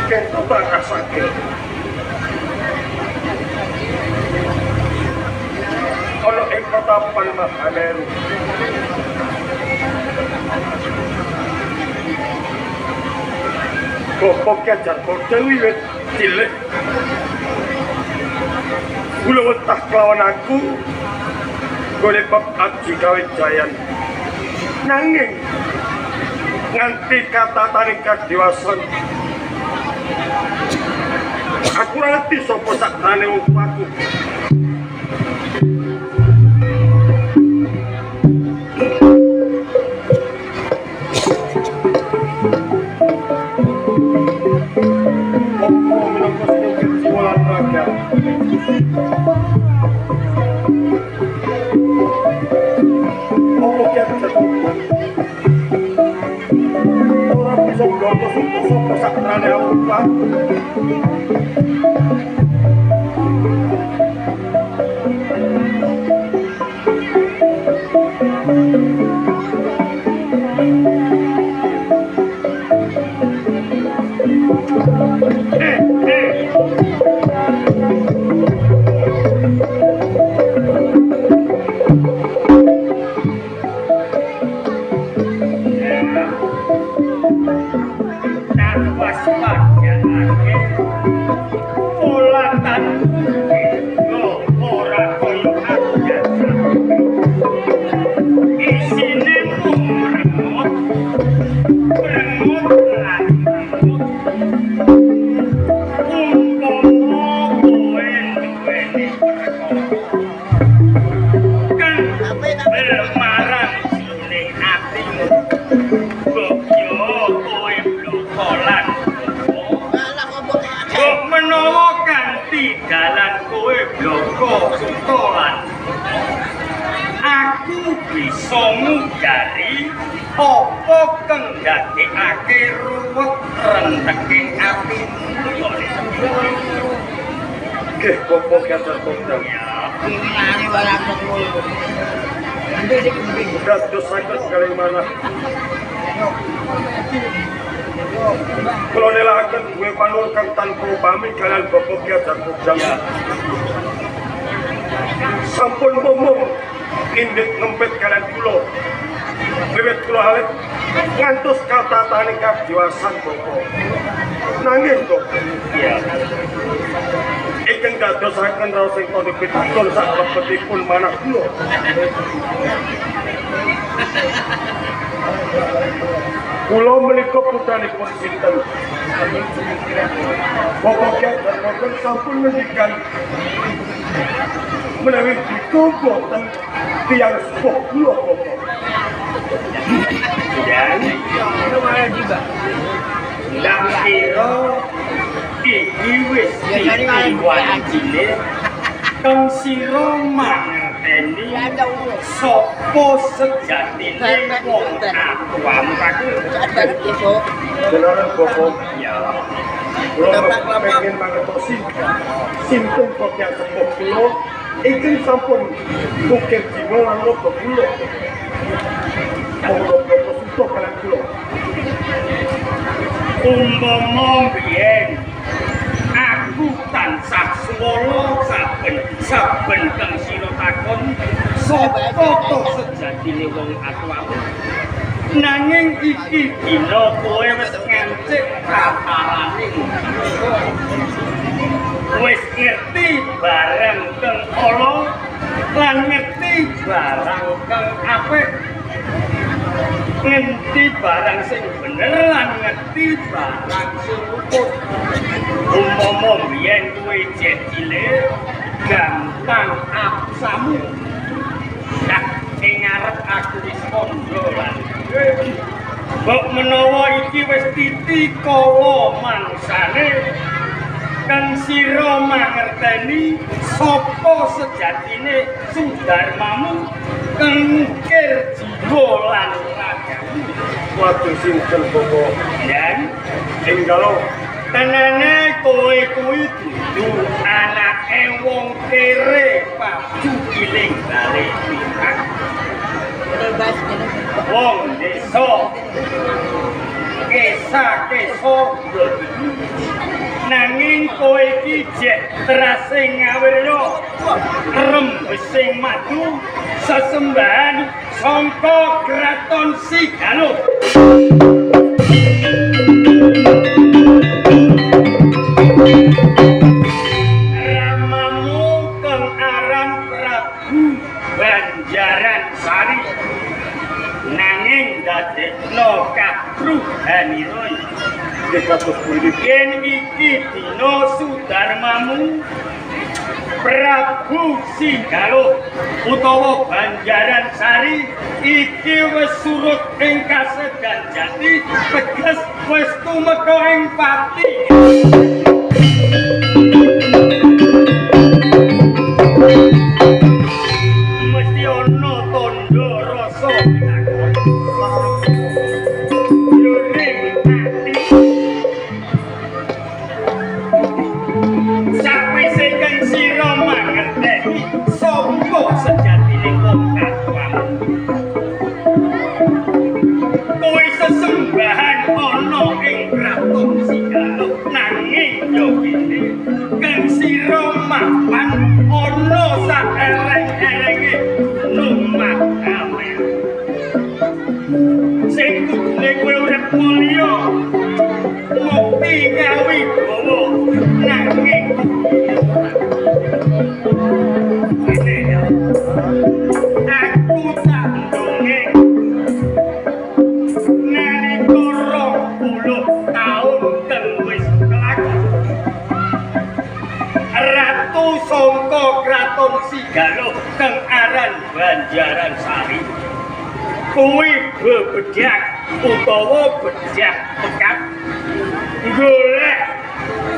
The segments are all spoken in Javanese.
Kento tak rasake. Ana ing petapan Mahameru. Bapak Ki Hajar Podang wiwit cilik. Kula wetah kelawan aku golek bab aji kawijayan. Nanging nganti katatane kadiwasan aku ora ngerti sapa sakjane wong tuaku. Apa minangka sing jiwa lan raga? Apa Ki Hajar Podang ora bisa nggoto sapa sakjane wong tuaku? Nggih, Bapak Ki Hajar Podang. Dados saged kalih manah. Kula nelaken duwe panur kang tanpa upami kaliyan Bapak Ki Hajar Podang. Sampun momong indit ngempet kaliyan kula. Wiwit kula alit ngantos katatane kadiwasan Bapak. Nanging Bapak, iya. Ingkang dadosaken raos ing pitutur saklebetipun manah kula. Kula menika putranipun sinten? Bapak Ki Hajar Podang sampun ngendikan menawi dika boten tiyang sepuh kula Bapak. Dan tak kira iki wis diwancine kang sira mangerteni sapa sejatine wong atuamu aku. Benaran Bapak. Ya. Kula pengen mangertosi sinten kok yang sepuh kula ingkang sampun ngukir jiwa lan raga kula. Monggo Bapak suto kaliyan kula. Umpama biyen aku tansah swala saben kang sira takon sapa to sejatine wong atuamu. Nanging iki dina kowe wis ngancik katalane. Wis ngerti barang kang ala lan ngerti barang kang apik. Ngerti barang sing bener lan ngerti barang sing luput. Umpama biyen kowe jek cilik gampang absamu. Nah, ing ngarep aku wis kandha lan mbok menawa iki wis titi kala mangsane kang sira mangerteni sapa sejatine sudarmamu kang ngukir jiwa lan ragamu. Waduh sinten Bapak? Dan enggalo tenane kowe kuwi dudu anake wong kere paju iling bali pihak. Wong desa kesa-kesa yo dudu. Nanging kowe iki jek terase ngawirna rembesing madu sesembahan sangka Kraton Sigaluh. Ramamu kang aran Prabu Banjaran Sari nanging dadekno kabruhanira. Yen iki dina sudarmamu Prabu Sigaluh utawa Banjaran Sari iki wis surut ing kasedan jati, teges wis tumeka ing pati. Mesti ana tandha rasa pitakon. Sawise kang sira mangerteni sapa sejatine wong katuamu. Kowe sesembahan ana ing Kraton Sigaluh, nanging yo kene kang sira mapan ana saereng-erenge gunung Mahameru. Sing kudune kowe urip mulya mukti ngawibawa, nanging aku tak dongeng nalika 20 taun kang wis kelakon. Ratu sangka Kraton Sigaluh kang aran Banjaran Sari kuwi bebedhak utawa bedah pekat golek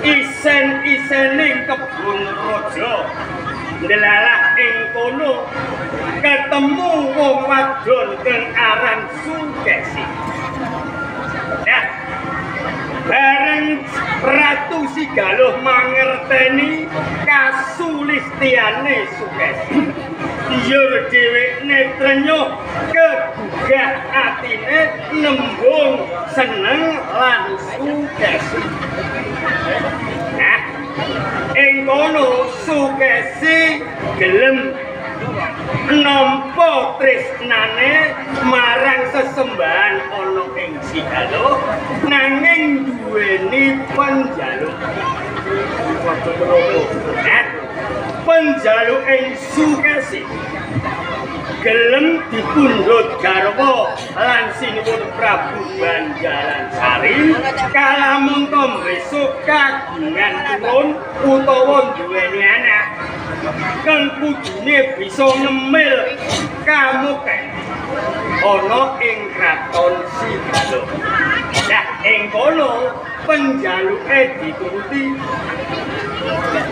isen-isening kebun raja. Ndelalah ing kono ketemu wong wadon kang aran Sukesi. Nah, bareng Ratu Sigaluh mangerteni kasulistiyane Sukesi, njur dhewekne trenyuh kegugah atine nembung seneng lan Sukesi. Nah, ing kono Sukesi gelem nampa tresnane marang sesembahan ana ing Sigaluh, nanging duweni penjaluk. Nah, penjaluk ing Sukesi gelem dipundhut garwa lan sinuwun Prabu Banjaran Sari kalamun to besok kagungan turun utawa duweni anak kang kudune bisa ngemil kamuken ana ing Kraton Sigaluh. Nah, ing kono penjaluke dituruti.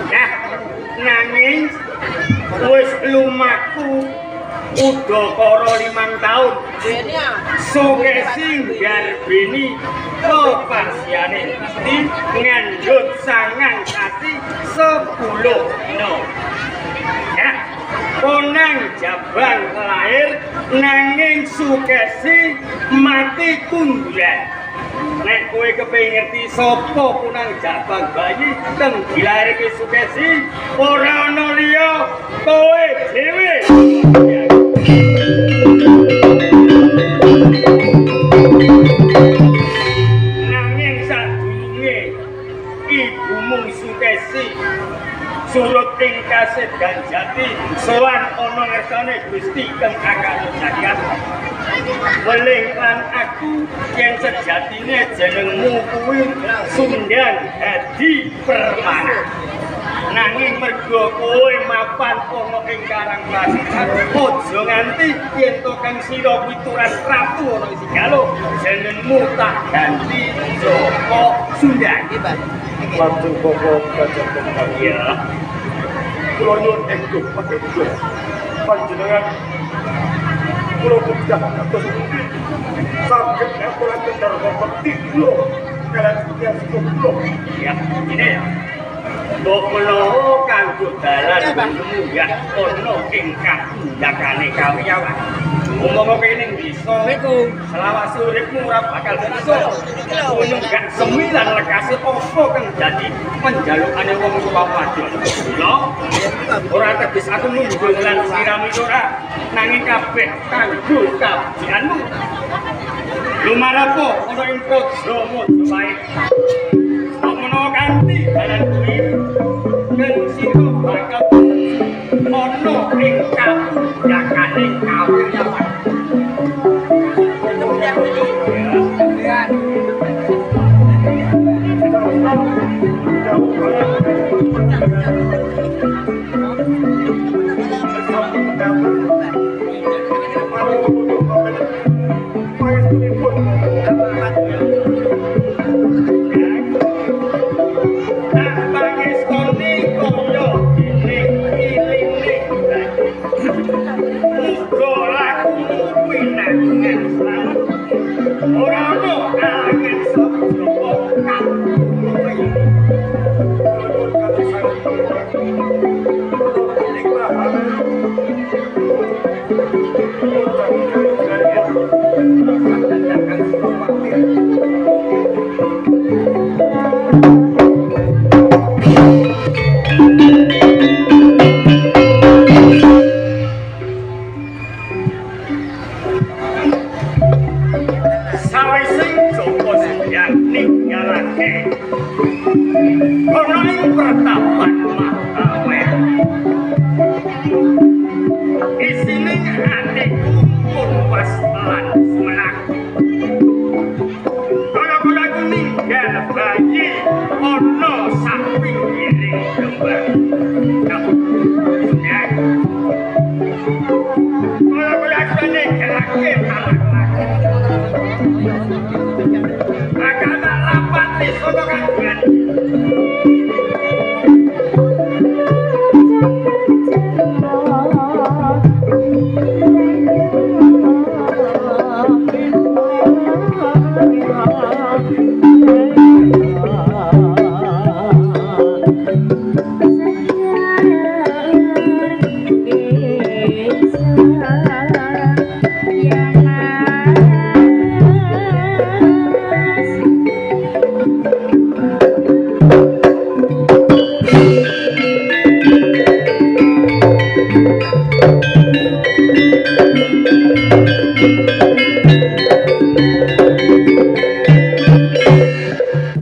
Nah, nanging wis lumaku udakara 5 taun Sukesi nggarbeni kepasyane Gusti ngandhut 9 sasi 10 dina. Nah, konang jabang lahir nanging Sukesi mati kunduran. Nek kowe kepengin ngerti sapa punang jabang bayi kang dilairke Sukesi, ora ana liya kowe dhewe. Nanging sadurunge ibumu Sukesi surut ing kasedan jati sowan ana ngersane Gusti kang akal jagat. Weling lan aku yen sejatine jenengmu kuwi Sundan Hadi Permana. Nanging mergo kowe mapan ana ing Karang Prasisan, aja nganti yen to kang sira kuwi turas ratu ana ing Sigaluh, jenengmu tak ganti Joko Sundan. Lajeng Bapak Gajah Kembar. Iya. Kula nyuwun engko pageduh panjenengan kula kedah kados pundi saged ngaturaken dharma bekti kula kaliyan tiyang sepuh kula. Ya, ini ya. Mbok menawa kanggo dalan munggah ana ing kapundhakane kawiyawan. Umpama kowe ning desa iku selawase uripmu ora bakal bisa nunggak semilan lekase apa kang dadi penjalukane wong tuwa wadon. Mula ora teges aku nunggu lan sliramu ora, nanging kabeh kanggo kabejanmu. Lumarapo ana ing praja Majapahit. Kok menawa kanthi dalan kuwi kang sira bakal ana ing kapundhakane kawiryawan. Ninggalake ana ing pertapan.